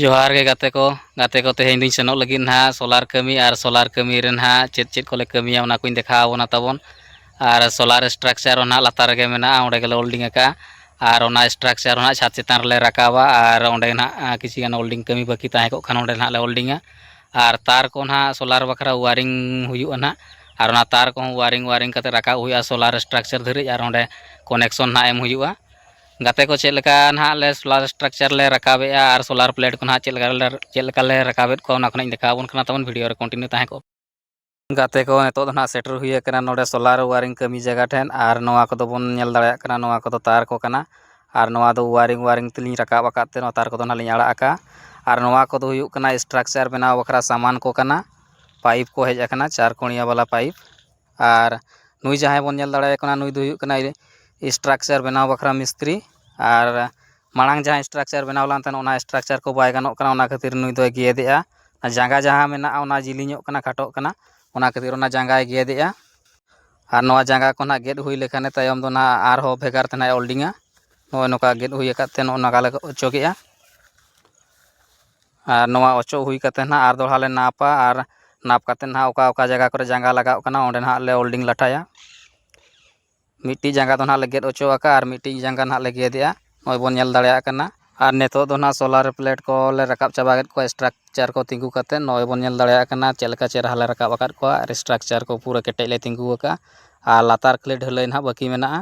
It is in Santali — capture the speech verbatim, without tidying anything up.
ᱡᱚᱦᱟᱨ ᱜᱮ ᱜᱟᱛᱮ ᱠᱚ᱾ ᱜᱟᱛᱮ ᱠᱚ, ᱛᱮᱦᱮᱧ ᱫᱩᱧ ᱥᱮᱱᱚᱜ ᱞᱟᱹᱜᱤᱫ ᱱᱟᱦᱟᱜ ᱥᱳᱞᱟᱨ ᱠᱟᱹᱢᱤ, ᱟᱨ ᱥᱳᱞᱟᱨ ᱠᱟᱹᱢᱤ ᱨᱮ ᱱᱟᱦᱟᱜ ᱪᱮᱫ ᱪᱮᱫ ᱠᱚᱞᱮ ᱠᱟᱹᱢᱤᱭᱟ, ᱚᱱᱟ ᱠᱚᱧ ᱫᱮᱠᱷᱟᱣ ᱟᱵᱚᱱᱟ ᱛᱟᱵᱚᱱ᱾ ᱟᱨ ᱥᱳᱞᱟᱨ ᱥᱴᱨᱟᱠᱪᱟᱨ ᱦᱚᱸ ᱱᱟᱦᱟᱜ ᱞᱟᱛᱟᱨ ᱨᱮᱜᱮ ᱢᱮᱱᱟᱜᱼᱟ, ᱚᱸᱰᱮ ᱜᱮᱞᱮ ᱦᱳᱞᱰᱤᱝ ᱟᱠᱟᱫᱼᱟ᱾ ᱟᱨ ᱚᱱᱟ ᱥᱴᱨᱟᱠᱪᱟᱨ ᱦᱚᱸ ᱱᱟᱦᱟᱜ ᱪᱷᱟᱫᱽ ᱪᱮᱛᱟᱱ ᱨᱮᱞᱮ ᱨᱟᱠᱟᱵᱟ, ᱟᱨ ᱚᱸᱰᱮ ᱱᱟᱦᱟᱜ ᱠᱤᱪᱷᱩ ᱜᱟᱱ ᱦᱳᱞᱰᱤᱝ ᱠᱟᱹᱢᱤ ᱵᱟᱹᱠᱤ ᱛᱟᱦᱮᱸ ᱠᱚᱜ ᱠᱷᱟᱱ, ᱚᱸᱰᱮ ᱱᱟᱦᱟᱜ ᱞᱮ ᱦᱳᱞᱰᱤᱝᱟ᱾ ᱟᱨ ᱛᱟᱨ ᱠᱚ ᱱᱟᱦᱟᱜ ᱥᱳᱞᱟᱨ ᱵᱟᱠᱷᱨᱟ ᱣᱟᱨᱤᱝ ᱦᱩᱭᱩᱜᱼᱟ ᱱᱟᱦᱟᱜ, ᱟᱨ ᱚᱱᱟ ᱛᱟᱨ ᱠᱚᱦᱚᱸ ᱣᱟᱨᱤᱝ ᱣᱟᱨᱤᱝ ᱠᱟᱛᱮ ᱨᱟᱠᱟᱵ ᱦᱩᱭᱩᱜᱼᱟ ᱥᱳᱞᱟᱨ ᱥᱴᱨᱟᱠᱪᱟᱨ ᱫᱷᱟᱹᱨᱤᱡ, ᱟᱨ ᱚᱸᱰᱮ ᱠᱚᱱᱮᱠᱥᱚᱱ ᱱᱟᱦᱟᱜ ᱮᱢ ᱦᱩᱭᱩᱜᱼᱟ᱾ ᱜᱟᱛᱮ ᱠᱚ, ᱪᱮᱫ ᱞᱮᱠᱟ ᱱᱟᱦᱟᱜ ᱞᱮ ᱥᱳᱞᱟᱨ ᱥᱴᱨᱟᱠᱪᱟᱨ ᱞᱮ ᱨᱟᱠᱟᱵᱮᱜᱼᱟ ᱟᱨ ᱥᱳᱞᱟᱨ ᱯᱞᱮᱴ ᱠᱚ ᱱᱟᱦᱟᱜ ᱪᱮᱫ ᱞᱮᱠᱟ ᱞᱮ, ᱪᱮᱫ ᱞᱮᱠᱟ ᱞᱮ ᱨᱟᱠᱟᱵᱮᱫ ᱠᱚᱣᱟ, ᱚᱱᱟ ᱠᱷᱚᱱᱟᱜ ᱤᱧ ᱫᱮᱠᱷᱟᱣ ᱟᱵᱚᱱ ᱠᱟᱱᱟ ᱛᱟᱵᱚᱱ᱾ ᱵᱷᱤᱰᱤᱭᱳ ᱨᱮ ᱠᱚᱱᱴᱤᱱᱤᱭᱩ ᱛᱟᱦᱮᱸ ᱠᱚᱜ᱾ ᱜᱟᱛᱮ ᱠᱚ, ᱱᱤᱛᱚᱜ ᱫᱚ ᱱᱟᱦᱟᱜ ᱥᱮᱴᱮᱨ ᱦᱩᱭ ᱟᱠᱟᱱᱟ ᱱᱚᱰᱮ ᱥᱳᱞᱟᱨ ᱣᱟᱨᱤᱝ ᱠᱟᱹᱢᱤ ᱡᱟᱭᱜᱟ ᱴᱷᱮᱱ, ᱟᱨ ᱱᱚᱣᱟ ᱠᱚᱫᱚ ᱵᱚᱱ ᱧᱮᱞ ᱫᱟᱲᱮᱭᱟᱜ ᱠᱟᱱᱟ, ᱱᱚᱣᱟ ᱠᱚᱫᱚ ᱛᱟᱨ ᱠᱚ ᱠᱟᱱᱟ᱾ ᱟᱨ ᱱᱚᱣᱟ ᱫᱚ ᱣᱟᱨᱤᱝ ᱣᱟᱨᱤᱝ ᱛᱮᱞᱤᱧ ᱨᱟᱠᱟᱵ ᱟᱠᱟᱫ ᱛᱮ, ᱱᱚᱣᱟ ᱛᱟᱨ ᱠᱚᱫᱚ ᱱᱟᱦᱟᱜ ᱞᱤᱧ ᱟᱲᱟᱜ ᱟᱠᱟᱫᱼᱟ᱾ ᱟᱨ ᱱᱚᱣᱟ ᱠᱚᱫᱚ ᱦᱩᱭᱩᱜ ᱠᱟᱱᱟ ᱥᱴᱨᱟᱠᱪᱟᱨ ᱵᱮᱱᱟᱣ ᱵᱟᱠᱷᱨᱟ ᱥᱟᱢᱟᱱ ᱠᱚ ᱠᱟᱱᱟ᱾ ᱯᱟᱭᱤᱯ ᱠᱚ ᱦᱮᱡ ᱟᱠᱟᱱᱟ, ᱪᱟᱨ ᱠᱚᱬᱤᱭᱟ ᱵᱟᱞᱟ ᱯᱟᱭᱤᱯ᱾ ᱟᱨ ᱱᱩᱭ ᱡᱟᱦᱟᱸᱭ ᱵᱚᱱ ᱧᱮᱞ ᱫᱟᱲᱮᱭᱟᱭ ᱠᱟᱱᱟ, ᱱᱩᱭ ᱫᱚ ᱦᱩᱭᱩᱜ ᱠᱟᱱᱟᱭ ᱥᱴᱨᱟᱠᱪᱟᱨ ᱵᱮᱱᱟᱣ ᱵᱟᱠᱷᱨᱟ ᱢᱤᱥᱛᱨᱤ᱾ ᱟᱨ ᱢᱟᱲᱟᱝ ᱡᱟᱦᱟᱸ ᱥᱴᱨᱟᱠᱪᱟᱨ ᱵᱮᱱᱟᱣ ᱞᱮᱱ ᱛᱟᱦᱮᱸᱱ, ᱚᱱᱟ ᱥᱴᱨᱟᱠᱪᱟᱨ ᱠᱚ ᱵᱟᱭ ᱜᱟᱱᱚᱜ ᱠᱟᱱᱟ, ᱚᱱᱟ ᱠᱷᱟᱹᱛᱤᱨ ᱱᱩᱭ ᱫᱚᱭ ᱜᱮᱫᱮᱜᱼᱟ᱾ ᱡᱟᱸᱜᱟ ᱡᱟᱦᱟᱸ ᱢᱮᱱᱟᱜᱼᱟ, ᱚᱱᱟ ᱡᱤᱞᱤᱧᱚᱜ ᱠᱟᱱᱟ, ᱠᱷᱟᱴᱚᱜ ᱠᱟᱱᱟ, ᱚᱱᱟ ᱠᱷᱟᱹᱛᱤᱨ ᱚᱱᱟ ᱡᱟᱸᱜᱟᱭ ᱜᱮᱫᱮᱜᱼᱟ᱾ ᱟᱨ ᱱᱚᱣᱟ ᱡᱟᱸᱜᱟ ᱠᱚ ᱱᱟᱦᱟᱜ ᱜᱮᱫ ᱦᱩᱭ ᱞᱮᱠᱷᱟᱱ ᱛᱟᱭᱚᱢ ᱫᱚ ᱱᱟᱦᱟᱜ ᱟᱨᱦᱚᱸ ᱵᱷᱮᱜᱟᱨ ᱛᱮ ᱱᱟᱦᱟᱜ ᱮ ᱦᱳᱞᱰᱤᱝᱟ᱾ ᱱᱚᱜᱼᱚᱭ ᱱᱚᱝᱠᱟ ᱜᱮᱫ ᱦᱩᱭ ᱟᱠᱟᱫ ᱛᱮ ᱱᱚᱜᱼᱚ ᱱᱚᱝᱠᱟ ᱞᱮ ᱚᱪᱚᱜᱮᱜᱼᱟ᱾ ᱟᱨ ᱱᱚᱣᱟ ᱚᱪᱚᱜ ᱦᱩᱭ ᱠᱟᱛᱮ ᱱᱟᱦᱟᱜ ᱟᱨ ᱫᱚᱦᱲᱟ ᱞᱮ ᱱᱟᱯᱟ, ᱟᱨ ᱱᱟᱯ ᱠᱟᱛᱮ ᱱᱟᱦᱟᱜ ᱚᱠᱟ ᱚᱠᱟ ᱡᱟᱭᱜᱟ ᱠᱚᱨᱮ ᱡᱟᱸᱜᱟ ᱞᱟᱜᱟᱣ ᱠᱟᱱᱟ, ᱚᱸᱰᱮ ᱱᱟᱦᱟᱜ ᱞᱮ ᱦᱳᱞᱰᱤᱝ ᱞᱟᱴᱷᱟᱭᱟ᱾ ᱢᱤᱫᱴᱤᱡ ᱡᱟᱸᱜᱟ ᱫᱚ ᱱᱟᱦᱟᱜ ᱞᱮ ᱜᱮᱫ ᱚᱪᱚ ᱟᱠᱟᱫᱼᱟ ᱟᱨ ᱢᱤᱫᱴᱤᱡ ᱡᱟᱸᱜᱟ ᱱᱟᱦᱟᱜ ᱞᱮ ᱜᱮᱫᱮᱜᱼᱟ᱾ ᱱᱚᱜᱼᱚᱭ ᱵᱚᱱ ᱧᱮᱞ ᱫᱟᱲᱮᱭᱟᱜ ᱠᱟᱱᱟ᱾ ᱟᱨ ᱱᱤᱛᱚᱜ ᱫᱚ ᱱᱟᱦᱟᱜ ᱥᱳᱞᱟᱨ ᱯᱞᱮᱴ ᱠᱚᱞᱮ ᱨᱟᱠᱟᱵ ᱪᱟᱵᱟ ᱠᱮᱫ ᱠᱚᱣᱟ, ᱥᱴᱨᱟᱠᱪᱟᱨ ᱠᱚ ᱛᱤᱸᱜᱩ ᱠᱟᱛᱮ ᱱᱚᱜᱼᱚᱭ ᱵᱚᱱ ᱧᱮᱞ ᱫᱟᱲᱮᱭᱟᱜ ᱠᱟᱱᱟ ᱪᱮᱫ ᱞᱮᱠᱟ ᱪᱮᱦᱨᱟ ᱞᱮ ᱨᱟᱠᱟᱵ ᱟᱠᱟᱫ ᱠᱚᱣᱟ᱾ ᱟᱨ ᱥᱴᱨᱟᱠᱪᱟᱨ ᱠᱚ ᱯᱩᱨᱟᱹ ᱠᱮᱴᱮᱡ ᱞᱮ ᱛᱤᱸᱜᱩ ᱟᱠᱟᱫᱼᱟ᱾ ᱟᱨ ᱞᱟᱛᱟᱨ ᱠᱷᱟᱹᱞᱤ ᱰᱷᱟᱹᱞᱟᱹᱭ ᱱᱟᱦᱟᱜ ᱵᱟᱹᱠᱤ ᱢᱮᱱᱟᱜᱼᱟ᱾